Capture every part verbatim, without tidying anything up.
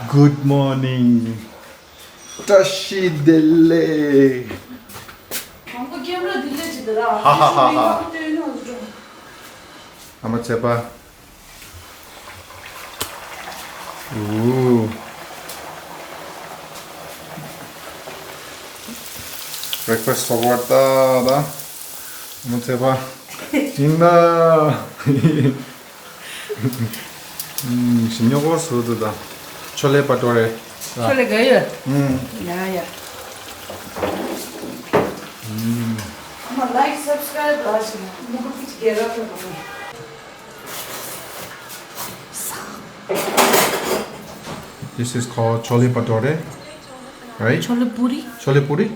Good morning. བཀྲ་ཤིས་བདེ་ལེགས། དང་པོ་ཀེམ་ར་འདི་ལས་ཅི་འདི་ར། ཧ་ཧ་ཧ་ཧ། ཨ་མ་ཚེ་པ། ཨུ། བྷེག་ཕ་སི་ཊི་སོགས་པ་ད་ད། ཨ་མ་ཚེ་པ། ཡིན་ད། ཞིམ་ཉོ་གོ་སུ་དུ་ད། ཆོ་ལེ་པ་ཏོ་རེ། ཆོ་ལེ་ག་ཡོད། ཡ་ཡ། ཨ་མ་ལའིཀ་སབ་སི་ཀ་རའིབ་ར་ཞིག་མུ་གུ་ཀི་ཅི་གེ་ར་ཏོ་གོ་མེ། This is called chole bhature, right? Chole puri. Chole puri?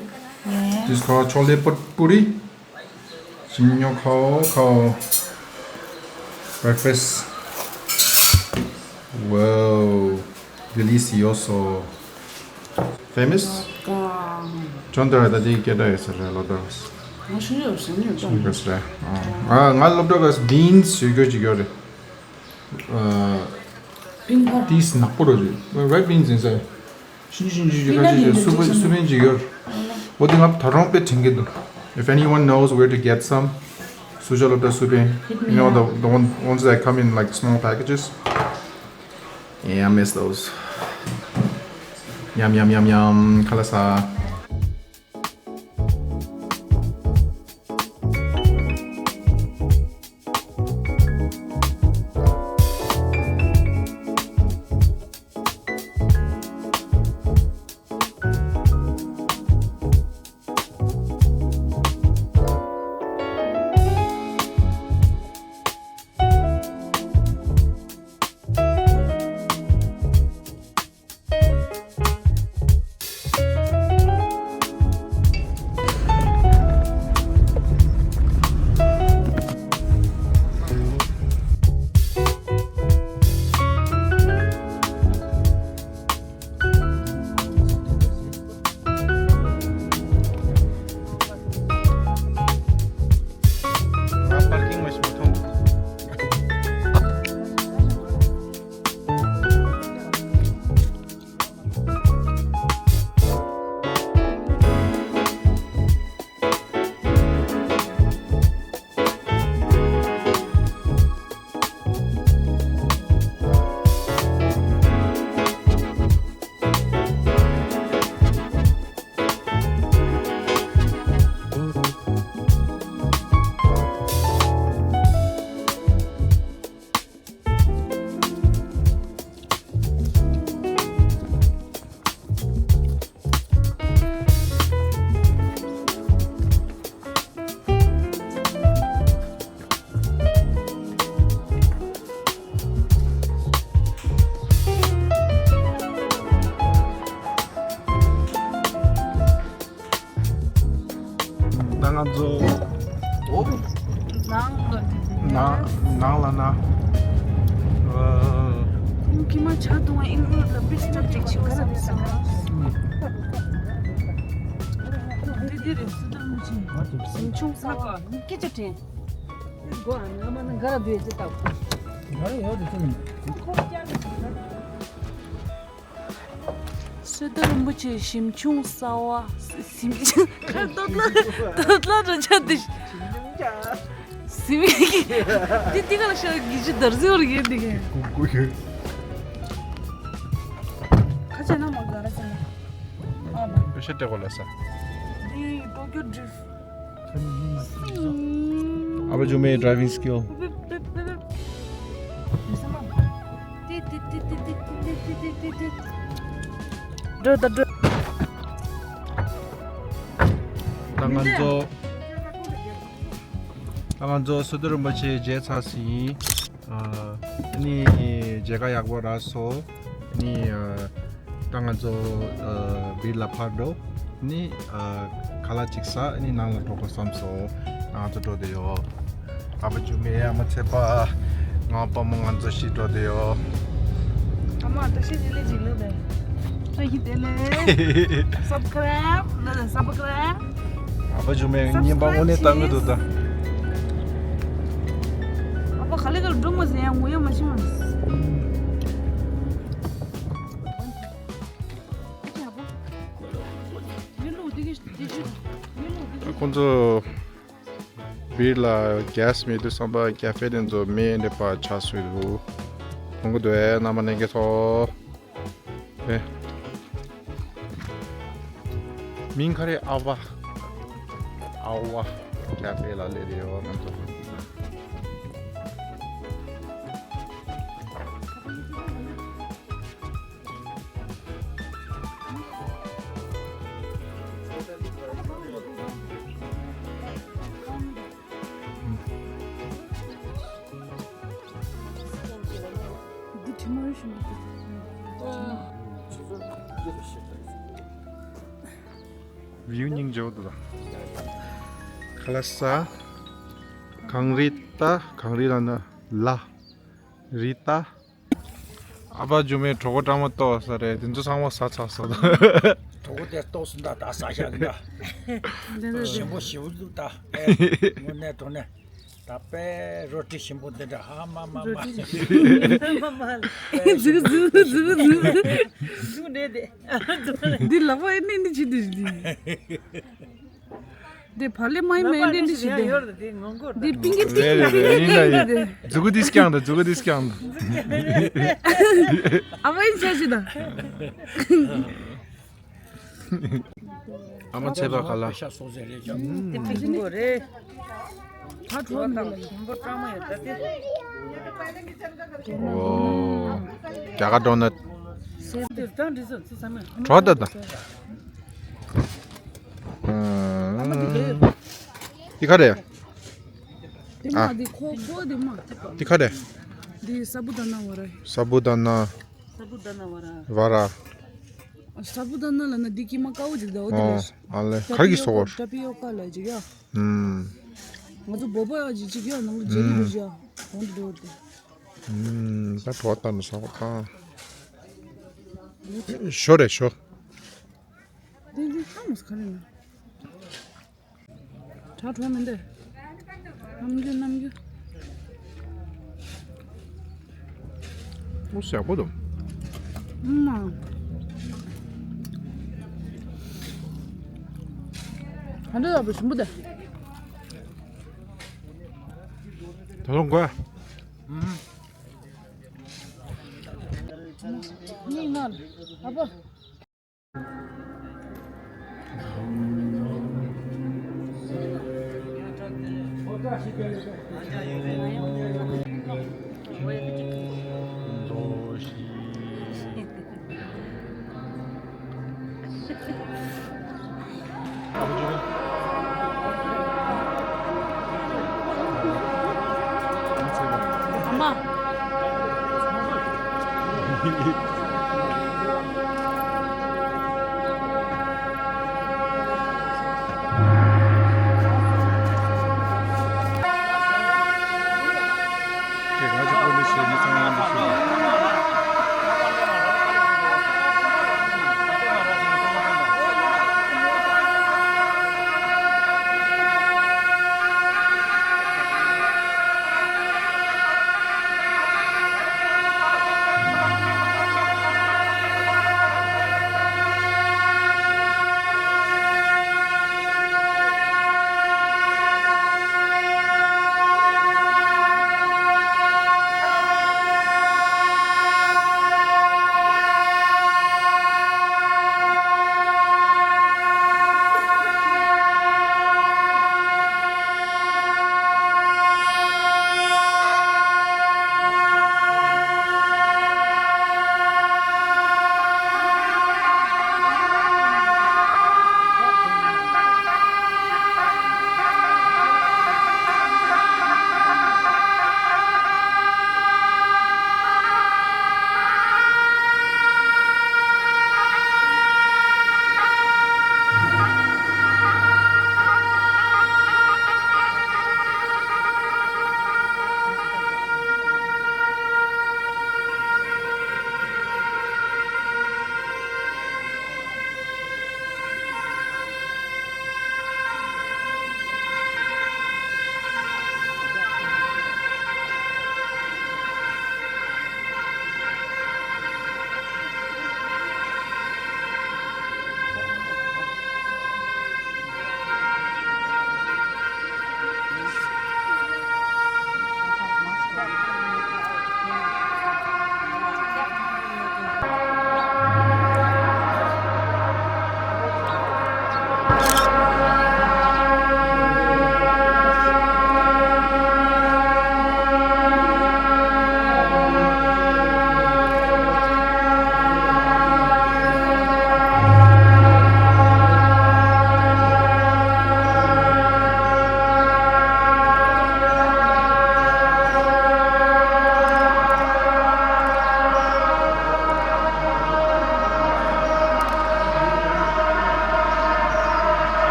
Yeah. This is called chole put- puri. Signor Kao Kao. Breakfast. Wow. Delicioso. Famous? John Dara ད་དེའི་སྐད་གྲགས་ཡོད་ས་རེད་ལོ་ད། ང་ཤེས་ཡོད་ཤེས་ཡོད་ཅང་། ཡོད་ས་རེད། ཨ་ང་སློབ་གྲྭ་ག་བིན་སི་ཡོད་རྒྱུ་ཅིག་ཡོད་རེད། ཨ་པིན་ཁ། ཏིས་ནག་པོ་རོ་ཅིག་རེད་བིན་སི་ཡིན་ས། ཤིན་ཅི་ཤིན་ཅི་ཅི་ཁ་ཅིག་ཅིག་སུ་པིན་སུ་པིན་ཅིག་ཡོད། འོ་དེ་ང་ད་རུང་དཔེ་དྲན་གྱི་འདུག If anyone knows where to get some, སུ་ཇོ་སློབ་གྲྭ་སུ་པིན། You know, the, the one, ones that come in like small packages. Yeah, I miss those. Yum, yum, yum, yum. ཁ་ལག་ཟ། ད་ང་ཚོ། ཨོ། ནང་ལ། ནང་ནང་ལ་ན། ཨ། ཁྱི་མ་ཆ་དུང་ཨིན་རུ་ལ་པིས་ཊབ་ཅིག་ཆི་ག་ལ་དེ་ས་ག་དེ་དེ་རེད། སི་ཏུ་མུ་ཆེ། ཞིམ་ཆུང་ས་བ་སྐད་ཆ་དྲན། གོ་ཨ་ནི་ང་མ་ན་ག་ར་དུ་ཡེ་ཅི་ཏག་ག་ར་ཡོད་དུ་ཅི་མིན། སི་ཏུ་རིན་པོ་ཆེ་ཞིམ་ཆུང་ཟ་བ། ཞིམ་ཆུང་། ཁ་ཏོ་ཏ་ཏོ་ཏ་ར་ཆ་དེ། ཞིམ་ཆུང་ཅག་ཞིམ་གི། དེ་དེ་ག་ལ་ཤ་གི་ཅི་དར་ཟེར་བར་ཡོད་དེ་ག་གུ་གུ་ཡོད། ཁ་ཆེ་ན་མ་ག་ར་ཆེ་ན། ཨ་མ། པེ་ཤ་སྤྲད་གོ་ལ་ས། དེ་ཏོ་ཀྱོ་ཌྲིཕ། ཨ་བ་ཇུ་མེ་ཌ་རའི་ཝིང་སི་ཀིལ། འགྲོ་ད་འགྲོ། ད་ང་ཚོ། ད་ང་ཚོ་སི་ཏུ་རིན་པོ་ཆེ་མཇལ་ཚར་ཟིན། ཨ་ནི་མཇལ་ཁ་ཡག་པོ་རག་སོང་། ནི་ཨ་ད་ང་ཚོ་ཨ་བིར་ལ་ཕར་འགྲོ། ནི་ཨ་ཁ་ལག་ཅིག་ཟ། ནི་ནང་ལ་འགྲོ་དགོས་བསམ་སོང་། ང་ཚོ་འགྲོ་བསྡད་ཡོད། ཨ་བ་ཇུ་མེ། ཨ་མ་ཚེ་པ། ང་དཔའ་མོ་ང་ཚོ་བཞི་འགྲོ་བསྡད་ཡོད། ཨ་མ་བཀྲ་ཤིས་བདེ་ལེགས་ཅིག་ལབ་པས། བཀྲ་ཤིས་བདེ་ལེགས། སབ་སི་ཀ་རའིབ་ལབ་དང་། སབ་སི་ཀ་རའིབ། ཨ་བ་ཇུ་མེ་བརྙན་པར་དངོས་གནས་ལྟ་གི་འདུག་ད། ཨ་ཕ་ག་ལེ་ག་ལེ་འགྲོ་མ་ཟེར་ཡང་ངུ་ཡ་མ་ཤི་མ། ཁོང་ཚོ་བིར་ལ་གེ་སི་མེད་དུས་ཙམ་པ་ཀ་ཧྥེ་དེ་ཚོ་མེ་འདྲེད་པ་ཆགས་སྲིད་འདུག་ཁོང་གི་དུ་ཨེ་རྣམ་པ་ནས་གེ་ཐོ། ཨེ། མིང་ག་རེ། ཨ་བ། ཨ་བ། ཀ་ཧྥེ་ལ་སླེབས་ཡོད་ང་ཚོ། འདི་ཁྲིམས་མ་རེད་ཤི་མ་རེད། བིའུ་སྙིང་རྗེ་པོ་འདུག་ད། ཁ་ལག་ཟ། གངས་རི་ལྟ། གངས་རི་ལ་ན་ལ། རི་ལྟ། ཨ་ཕ་ཇོ་མོས་གྲོད་ཁོག་སྐྲག་མ་གཏོགས་ས་རེད། དེ་ཚོ་ཚང་མ་ཟ་ཚར་སོང་། གྲོད་ཁོག་དེ་ལྟོགས་སོང་ད། ད་ཟ་ཤག་གི་ད། ཞིམ་པོ་ཞེ་པོ་འདུག་ད། ཨེ། དངོས་གནས་དྲང་གནས། ད་དཔེ་རོ་ཊི་ཞིམ་པོ་འདི་འདྲ། ཧ་མ་མ་མ། ཟུག་ཟུག་ཟུག་ཟུག་ཟུག་ནས་དེ། འདི་ལག་པ་ཨེ་ནས་འདི་བྱེད་དུ་ཞིག་འདི། འདི་བག་ལེབ་མ་ཡིན་མིན་འདི་འདི་ཞིག་འདི། འདི་པིང་གི་ཏིང་རེད་རེད་རེད། ཡིན་ལ་ཡིན། འདི། མཛུ་གུ་འདི་སྐྱངས་དང་། མཛུ་གུ་འདི་སྐྱངས་དང་། ཨ་མ་ཡིན་ཆ་ཞིག་དང་། ཨ་མ་ཚེ་བ་ག་ལ། ཤ་སོ་ཟེར་རེད་ཀྱང་། དེ་པིང་གི་རེད། ད་གྲོ་ནི་ཞིམ་པོ་སྐྲག་མ་ཡོད་ད་དེ། ཨོ། རྒྱ་གར་ཌོ་ནཊ། སེམས་དེར་ད་འདི་ཚོ་ཚེ་ཚང་མས། གྲོ་ད་ད། ཨ་མ་འདི་ག་ཡོད། འདི་ག་རེད། འདི་ཨ། མ་འདི་ཁོ་ཁོ་འདི་མ། འདི་ག་རེད། འདི་ས་བུ་དཱ་ན་བ་ར། ས་བུ་དཱ་ན། ས་བུ་དཱ་ན་བ་ར། བ་ར། ས་བུ་དཱ་ན་ལ་ན་འདི་ཀི་མ་ཀའུ་ཅིག་ད། འོ་འདི་ཨོ་ལས། ཨ་ལས། ག་རེ་གི་སོ་བར། ཊ་པི་ཡོ་ཀ་ལ་ཅིག་ཡ། ཨུམ། ང་ཚོ་བོད་པ་ཅིག་ཅིག་ཡ་ནང་ལ་ཇེ་ལི་བུ་ཅིག་ཡ། གོང་དུ་འགྲོ་བར་དེ། ཨུམ། ད་གྲོ་ལྟ་ནས་ཟ་བ་དང་། ཞོ་རེད་ཞོ། འདི་འདི་ཧ་མོ་ས་ག་རེ་ན། གྲ་གྲོ་མི་འདི། ནམ་རྒྱུན་ནམ་རྒྱུན། ཨོ་ཟས་པོ་འདུག་ཨུམ་མ། ཨ་འདྲ་ཡག་པོ་ཞིམ་པོ་འདུག་ད་དུང་དགོས། ཨུམ། ནི་ང་ཨ་ཕ།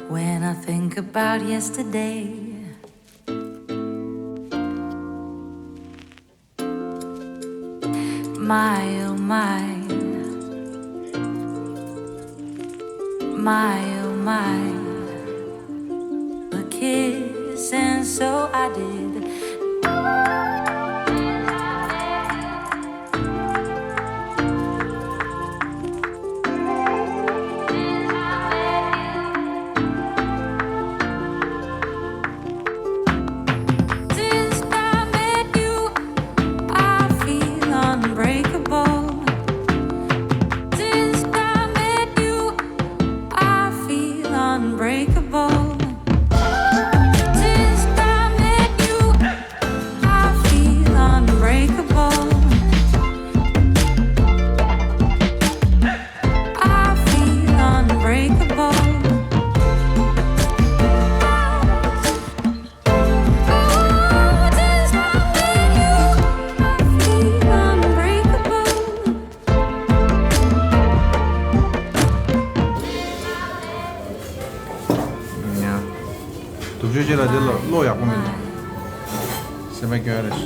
When I think about yesterday, my oh my, my oh my, a kiss, and so I did. Since I met you, I feel unbreakable. Since I met you, I feel unbreakable. Since I met you, I feel unbreakable. I feel unbreakable. Oh, since I met you, I feel unbreakable. ཡ། དུག་ཆུ་ཅི་ལ་དེ་ལ་བློ་ཡག་པོ་མི་འདུག་སེམས་པ་སྐྱོན་རེད།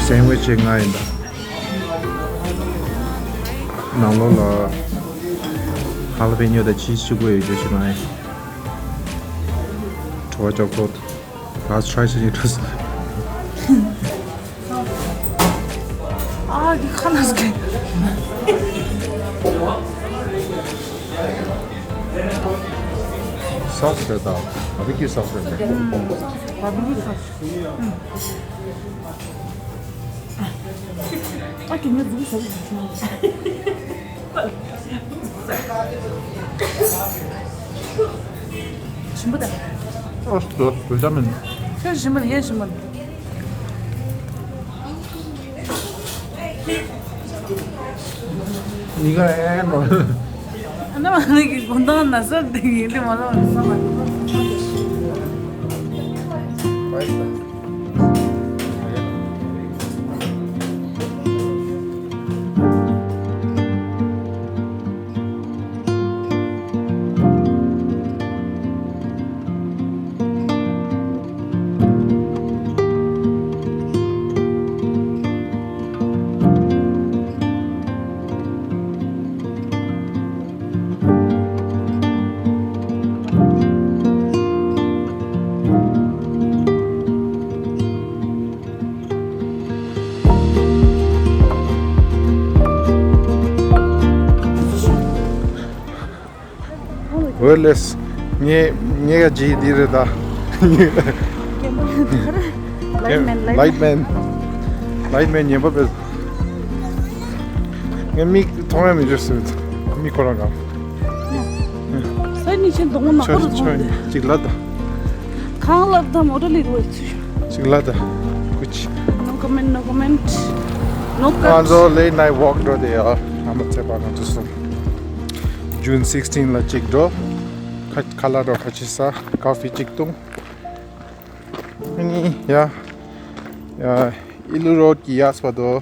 སེན་ཝིཆ་ཅིག་ང་ཡིན་ད། ནང་ལོགས་ལ་ཧ་ལ་པེ་ཉོ་དང་ཆིས་གཅིག་པོ་ཡོད་རྒྱུ་ཞིག་ང་ཡིན། བྲོ་བ་ཅོག་ཐོག་ཏུ། Let's try some noodles. ཨ་ཀི་ཁ་ལག་ཟ་གི། སོ་སི་རེད་ད། བ་བི་ཀིའུ་སོ་སི་རེད་ད། བ་བི་ཀིའུ་སོ་སི། ཨ་ཀི་ངས་འཛུགས་ཟ་གི་ཡོད། ཞིམ་པོ་དང་། ཨོ་སི་ཏོ་དུ་ཅམ་མིན། ཁྱོད་ཞིམ་པོ་ཡིན་ཞིམ་པོ། ནི་ག་ཨེ་མ། ཨ་ན་མ་ནི་གི་གུང་ཐང་ན་སར་དེ་གི་ལི་མ་ལ་བ་ས་མ། ཝེ་ལེས། ངས་ངས་ག་ཇི་འདི་རེད་ད། ལའིཊ་མེན། ལའིཊ་མེན། ལའིཊ་མེན་ཉན་པ་བས། ངས་མིག་མཐོང་ཡ་མི་འཇོག་ཟེར། མིག་ཁོ་རང་ག་ས་ནི་ཆེན་དོང་མོ་ནག་པོ་རུ་མཐོང་སྟེ། ཅིག་ལ་ད། གང་ལབ་ད་མོ་ཊ་ལི་རུ་ཚུ། ཅིག་ལ་ད། ཀུ་ཅི། No comment, no comment. No cut. ང་ཚོ་late night walk འགྲོ་དེ་ཡ། ཨ་མ་ཚེ་པ་ང་ཚོ་གསུམ། June sixteen ལ་གཅིག་འགྲོ། ཁ་ཁ་ལག་འགྲོ་ཁ་ཆེ་ས་ཀ་ཧྥེ་གཅིག་བཏུང་། ཨ་ནི་ཡ། ཡ། ཨི་ལུ་རོཌ་ཀྱི་ཡས་པ་དོ།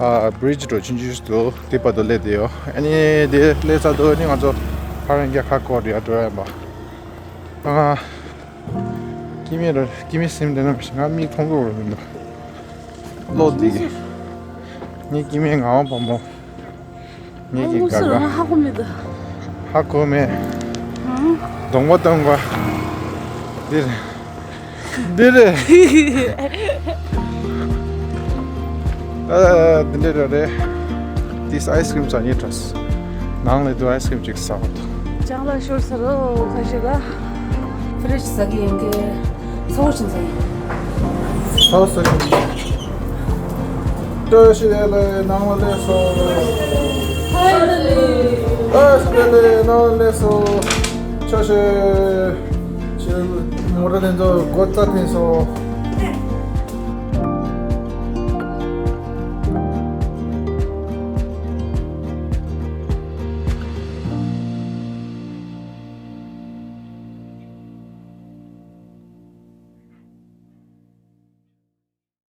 ཨ། བི་རི་ཇི་འགྲོ་ཆུང་ཆུང་ཞིག་འདུག་དེ་བར་དུ་སླེབས་བསྡད་ཡོད། ཨ་ནི་དེ་སླེབས་ཚར་དུས་ནི་ང་ཚོ་ཕ་རན་རྒྱ་ཁ་སྐོར་རེད་འགྲོ་ཡ་ཡིན་པ། ཨ། སྐྱེ་དམན་རེད། སྐྱེ་དམན་སེམས་བདེ་ན་མི་ཤེས། ང་མིག་མཐོང་གི་རེད་མི་འདུག་བློ་བདེ་གི། ངའི་སྐྱེ་དམན་ངག་དབང་དཔལ་མོ། ངེད་ཀྱི་དགའ་དགའ། ཧ་གོ་མེད་ད། ཧ་གོ་མེད། ཧང་། གདོང་པ་སྟོན་པ། འདིར། འདིར། ཨ། འདི་འདྲ་རེད། འདིས་ཨའི་སི་ཀྲིམ་ཟ་སྙིང་བྲོ། ནང་ལ་དུ་ཨའི་སི་ཀྲིམ་ཅིག་ཟ་དགོས་འདུག་རང་ལ་ཤོར་ས་རོ་ཁ་ཤས་ལ། ཕི་རེ་ཤི་ཟ་གི་ཡིན་གི། ཚ་བོ་ཞིག་ཟ་ཡིན། ཚ་བོ་ཟ་གི་ཡིན། བཀྲ་ཤིས་བདེ་ལེགས། ནང་ལ་སླེབས་སོང་། ཧའི་ལ་ལི། བཀྲ་ཤིས་བདེ་ལེགས། ནང་ལ་སླེབས་སོང་། ཆ་ཤས་ཆེ། མོ་ཊ་དེ་ཚོ་སྒོ་རྩ་འཐེན་སོང་།